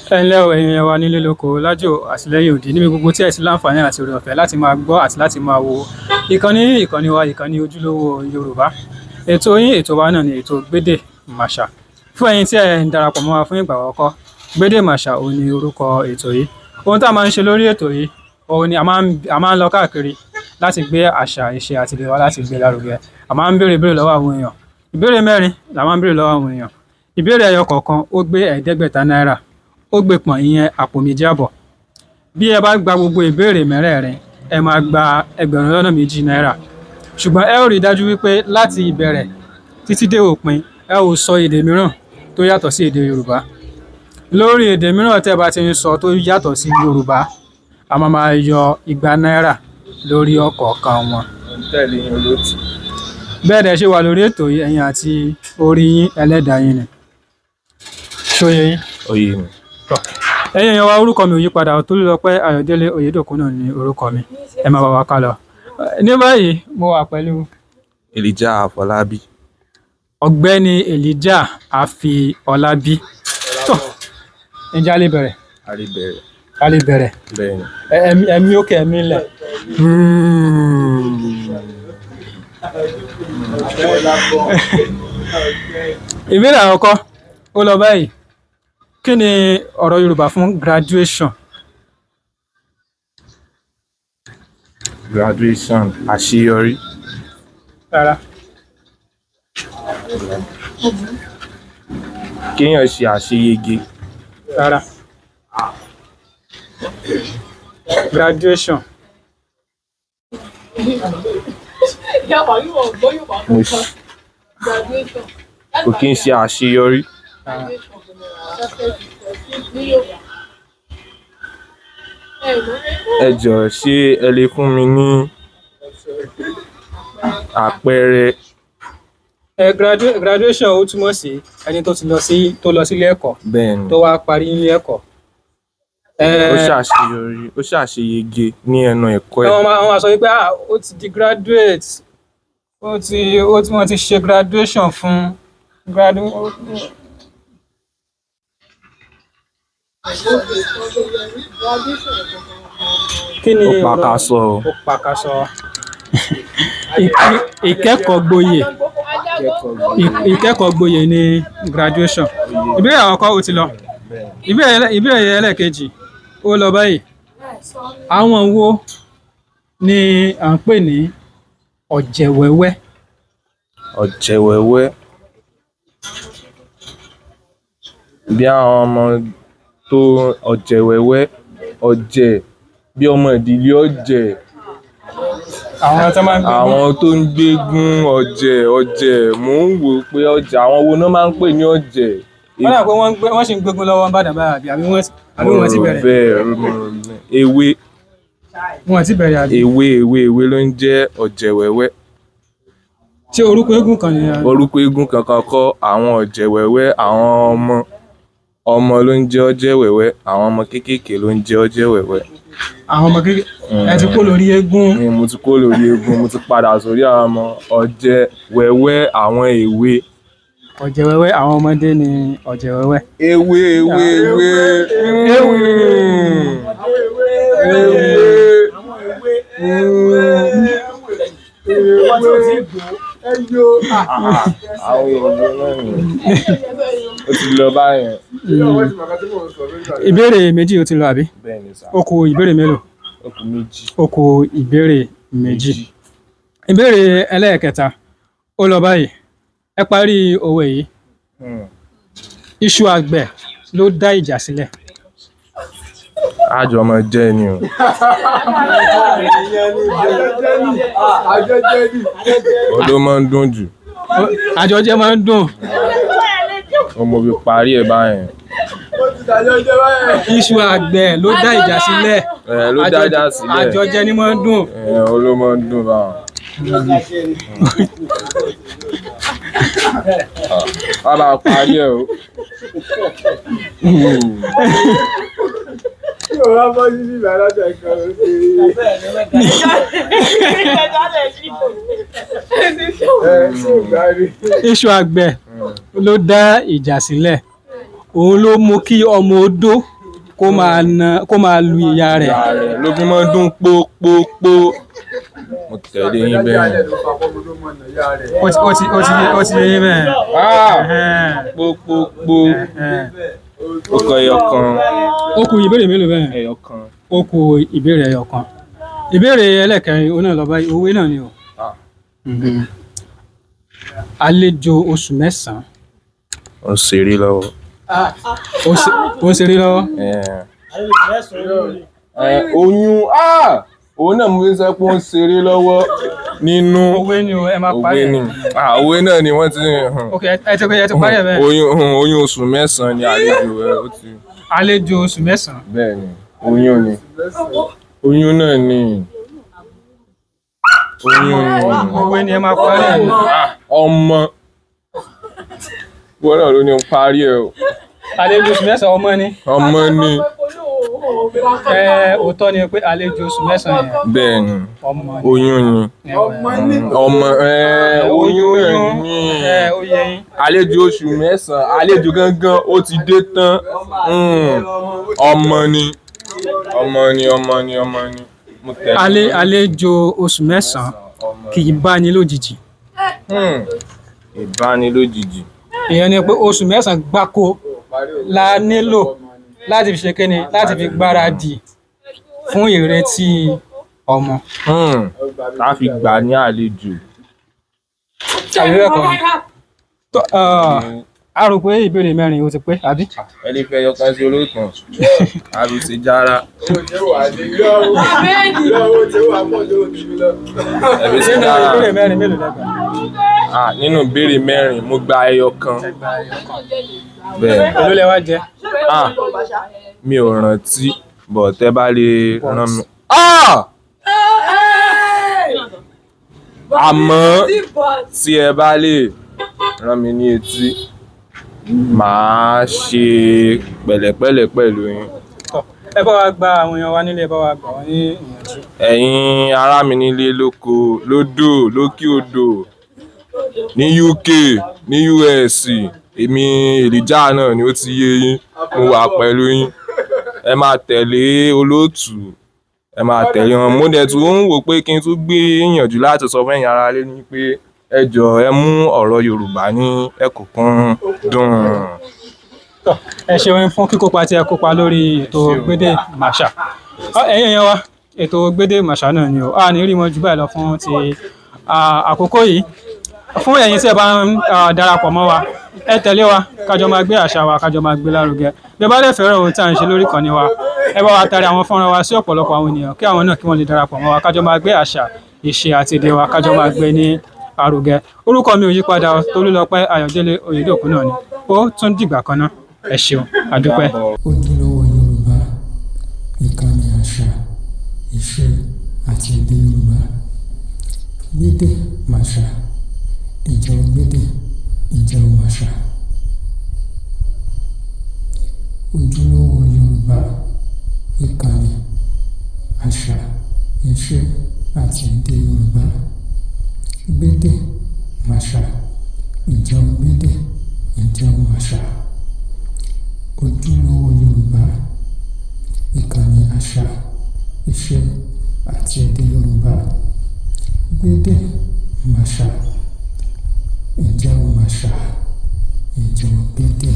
Ẹ ǹlẹ́ o, ẹ̀yin èèyàn wa nílé lóko lájò àtìlẹ́yìn òdì níbi gbogbo tí ẹ ti láǹfààní àti oore ọ̀fẹ́ láti máa gbọ́ àti láti máa wo ìkànnì ìkànnì wa, ìkànnì ojúlówó Yorùbá. Ètò yín ètò wa náà ni ètò Gbédè Màṣà. Fún ẹ̀yin tí ẹ ń darapọ̀ mọ́ wa fún ìgbà àkọ́kọ́, Gbédè Màṣà òun ni orúkọ ètò yìí. Ohun tá a máa ń ṣe lórí ètò yìí òun ni a máa ń lọ káàkiri láti gbé àṣà, ìṣe àti èdè wa láti gbé lárugẹ. A máa ń béèrè ìbéèrè lọ́wọ́ àwọn èèyàn. Ìbéèrè mẹ́rin la máa ń béèrè lọ́wọ́ àwọn èèyàn. Ìbéèrè ẹyọ kọ̀ọ̀kan ó gbé 500 náírà, ó gbé pọ̀n, ìyẹn àpò méjì àbọ̀. Bí ẹ bá gba gbogbo ìbéèrè mẹ́rẹ̀ẹ̀rin, ẹ máa gba 22,000 náírà. Ṣùgbọ́n ẹ ó rí i dájú wípé láti ìbẹ̀rẹ̀ títí dé òpin, ẹ ò sọ èdè mìíràn tó yàtọ̀ sí èdè Yorùbá. Lórí èdè mìíràn tẹ́ ẹ bá ti ń sọ tó yàtọ̀ sí Yorùbá, a máa máa yọ 200 náírà lórí ọ̀kọ̀ọ̀kan wọn. Tẹ̀lé yín, olóòtú. Bẹ́ẹ̀ dẹ̀ ṣe wà lórí ètò yìí, ẹ̀yin àti orí yín, ẹlẹ́dàá yín ni. Ṣó yé yín? Ó yé mi. Ẹ̀yin èèyàn wa, orúkọ mi ò yí padà, Tolúlọpẹ́ Ayọ̀délé Oyèdòkun náà ni orúkọ mi. Ẹ máa bá wa ká lọ. Ní báyìí, mo wà pẹ̀lú Elijah Afọlábí. Ọ̀gbẹ́ni Elijah Àfọlábí. Tó, ǹjẹ́ a lè bẹ̀rẹ̀? A lè bẹ̀rẹ̀. A lè bẹ̀rẹ̀. Bẹ́ẹ̀ ni. Ẹ̀mí òkè, ẹ̀mí ńlẹ̀. Ìbéèrè àkọ́kọ́ ó lọ báyìí: kí ni ọ̀rọ̀ Yorùbá fún graduation? Graduation, àṣeyọrí. Rárá. Kéèyàn ṣe àṣeyege. Rárá. Graduation. Mo kò kí ń ṣe àṣeyọrí. Rárá. Ẹ jọ̀ọ́, ṣé ẹ lè fún mi ní àpẹẹrẹ? Ẹ graduation ó túmọ̀ sí ẹni tó ti lọ sí tó lọ sílé ẹ̀kọ́ Bẹ́ẹ̀ ni. tó wá parí nílé ẹ̀kọ́. Ó ṣàṣeyọrí, ó ṣàṣeyege ní ẹnu ẹ̀kọ́ ẹ̀. Wọ́n máa sọ wípé, "Ah, ó ti di graduate, ó ti ó ti wọ́n ti ṣe graduation fún gradu." Kí ni Ó ọ̀rọ̀- pàkàsọ. Ó pàkàsọ. Ìkẹ́kọ̀ọ́ gboyè. Ìkẹ́kọ̀ọ́ gboyè ni graduation. Ìbéèrè àkọ́kọ́ ó ti lọ. Ìbéèrè ẹlẹ́ẹ̀kejì ó lọ báyìí: àwọn wo ni à ń pè ní ọ̀jẹ̀wẹ́wẹ́? Ọ̀jẹ̀ wẹ́wẹ́. Bí àwọn ọmọ tó ọ̀jẹ̀ wẹ́wẹ́, ọ̀jẹ̀ bí ọmọ ìdílé ọ̀jẹ̀. Àwọn tó máa ń gbé Àwọn tó ń gbégún ọ̀jẹ̀ ọ̀jẹ̀, mò ń wò ó pé ọ̀jẹ̀, àwọn wo náà máa ń pè ní ọ̀jẹ̀? Wọ́n dà pé wọ́n ń gbé, wọ́n sì ń gbégún lọ́wọ́ n'Ìbàdàn báyìí, àbí Mo wọ́n ti rò bẹ̀rẹ̀? bẹ́ẹ̀, mo rò bẹ́ẹ̀. Ewé. Wọ́n ti bẹ̀rẹ̀, àbí? Ewé, ewé, ewé ló ń jẹ́ ọ̀jẹ̀ wẹ́wẹ́. Ṣé orúkọ eégún kan nìyẹn? Orúkọ eégún kankan kọ́. Àwọn ọ̀jẹ̀ wẹ́wẹ́, àwọn ọmọ ọmọ ló ń jẹ́ ọ̀jẹ̀ wẹ́wẹ́, àwọn ọmọ kéékèèké ló ń jẹ́ ọ̀jẹ̀ wẹ́wẹ́. Àwọn ọmọ kékeré. Ẹ ti kó lórí eégún. Ni mo ti kó lórí eégún, mo ti padà sórí àwọn ọmọ ọ̀jẹ̀ wẹ́wẹ́, àwọn èwe. Ọ̀jẹ̀ wẹ́wẹ́, àwọn ọmọdé ni ọ̀jẹ̀ wẹ́wẹ́. Ewé, ewé, ewé. Ewé. Ewé. Àwọn èwe náà ni ó ti lọ báyẹn. Ìbéèrè méjì ó ti lọ, àbí? Bẹ́ẹ̀ ni sà. Ó kù ìbéèrè mélòó? Ó kù méjì. Ó kù ìbéèrè méjì. Ìbéèrè ẹlẹ́ẹ̀kẹta ó lọ báyìí: ẹ parí òwe yìí: iṣu àgbẹ̀ ló dá ìjà sílẹ̀. Àjọ máa jẹ́ ni o. Òun ló máa ń dùn jù. Àjọjẹ máa ń dùn. Ó mo fi parí ẹ̀ báyẹn. Iṣu àgbẹ̀ ló dá ìjà sílẹ̀. Ẹ ló dá ìjà sílẹ̀. Àjọjẹ ni máa ń dùn. Ẹ òun ló máa ń dùn báwọn. Wọ́n bá parí ẹ̀ o. Iṣu àgbẹ̀ ló dá ìjà sílẹ̀. Òun ló mú kí ọmọ odó kó máa na kó máa lu ìyá rẹ̀. Ìyá rẹ̀ ló fi máa ń dún pópópó. Mo tẹ̀lé yín bẹ́ẹ̀. Ó ti yé yín bẹ́ẹ̀. Ah! Ẹ̀hẹ́n, Pópópó. ẹ̀hẹ́n. Ó kọ ẹyọ kan. Ó kù ìbéèrè mélòó bẹ́ẹ̀? Ẹyọ kan. Ó kù ìbéèrè ẹyọ kan. Ìbéèrè ẹlẹ́kẹrin òun náà lọ báyìí, òwe náà ni o. Ah. Mhm. Àlejò oṣù mẹ́sàn-án. Ó ń ṣeré lọ́wọ́. Ó ṣeré lọ́wọ́. Oyún, ah! Òun náà mo fi sọ pé ó ń ṣeré lọ́wọ́ nínú. Òwe ni o, ẹ máa parí Òwe ẹ̀. ni. Ah, òwe náà ni wọ́n ti. Ok, ẹ ti parí ẹ̀ bẹ́ẹ̀. Oyún oṣù mẹ́sàn-án ni àlejò ẹ ó ti. Àlejò oṣù mẹ́sàn-án. Bẹ́ẹ̀ ni, oyún ni. Oyún náà ni. Oyún ni. Òwe ni, ẹ máa parí ẹ̀. Ah, ọmọ. Wọ́n náà ló ní ń parí ẹ o. Àlejò oṣù mẹ́sàn-án, ọmọ ni. Ọmọ ni. Ẹ òótọ́ ni pé àlejò oṣù mẹ́sàn-án yẹn Bẹ́ẹ̀ ni, ọmọ ni. oyún ni. Ọmọ ẹ oyún náà ni. Ẹ ó yẹ yín. Àlejò oṣù mẹ́sàn-án, àlejò gangan ó ti dé tán. Ọmọ ni. Ọmọ ni, ọmọ ni, ọmọ ni. Mo tẹ̀lé. Àlejò oṣù mẹ́sàn-án kì í bá ní lójijì. Ìbánilójijì. Ìyẹn ni pé oṣù mẹ́sàn-án gbáko la nílò láti fi ṣe kíni, láti fi gbáradì fún ìrètí ọmọ. Ká fi gbà ní àlejò. Tàbí bẹ́ẹ̀ kọ́ ni? Tó, a rò pé ìbéèrè mẹ́rin ó ti pé, àbí? Ẹ lè fẹ́ yọkan sí olóòtú. Àrùsí jára. Ẹ̀bí sí Nínú jára. ìbéèrè mẹ́rin, mélòó lẹ́gbàá? Ah, nínú ìbéèrè mẹ́rin, mo gba ẹyọ kan. Bẹ́ẹ̀. Èló lẹ wá jẹ? Ah, mi ò rántí, but tẹ́ bá lè rán mi. Ah! Àmọ́ tí ẹ bá lè rán mi ní etí, màá ṣe pẹ̀lẹ́pẹ̀lẹ́ pẹ̀lú yín. Tọ́, ẹ bá wa gba àwọn èèyàn wa nílé, ẹ bá wa gbà wọ́n ní ìyànjú. Ẹ̀yin ará mi nílé lóko, lódò, lókè odò, ní UK, ní US, èmi Elijah náà ni ó ti yé yín, mo wà pẹ̀lú yín. Ẹ máa tẹ̀lé olóòtú, ẹ máa tẹ̀lé wọn. Mo dẹ̀ tún ń wò pé kí n tún gbé ìyànjú láti sọ fún ẹ̀yin ará ilé ní pé ẹ jọ̀ọ́ ẹ mú ọ̀rọ̀ Yorùbá ní ẹ̀kúnkúndùn. Tọ́, ẹ ṣeun fún kíkópa tí ẹ kópa lórí ètò Gbédè Màṣà. Ẹ̀yin èèyàn wa, ètò Gbédè Màṣà náà ni o. A ní rí mọ́ jù báyìí lọ fún ti àkókò yìí. Fún ẹ̀yin tí ẹ bá ń darapọ̀ mọ́ wa, ẹ tẹ̀lé wa kájọ máa gbé àṣà wa, kájọ máa gbé lárugẹ. Bí ẹ bá lè fẹ́ràn ohun tí à ń ṣe lórí ìkànnì wa, ẹ bá wa tari àwọn fọ́nrán wa sí ọ̀pọ̀lọpọ̀ àwọn ènìyàn kí àwọn náà kí wọ́n lè darapọ̀ mọ́ wa, kájọ máa gbé àṣà, ìṣe àti èdè wa, kájọ máa gbé ní arugẹ. Orúkọ mi ò yí padà o, Tolúlọpẹ́ Ayọ̀délé Oyèdòkun náà ni. Ó tún dìgbà kan náà. Ẹ ṣeun, àdúpẹ́. Ojúlówó Yorùbá, ìkànnì àṣà, ìṣe àti èdè Yorùbá. Gbédè Màṣà, ǹjẹ́ o gbédè? Ǹjẹ́ o màṣà? Ojúlówó Yorùbá, ìkànnì àṣà, ìṣe àti èdè Yorùbá. Gbédè Màṣà, ǹjẹ́ o gbédè? Ǹjẹ́ o màṣà? Ojúlówó Yorùbá, ìkànnì àṣà, ìṣe àti èdè Yorùbá. Gbédè Màṣà, ǹjẹ́ o màṣà? Ǹjẹ́ o gbédè?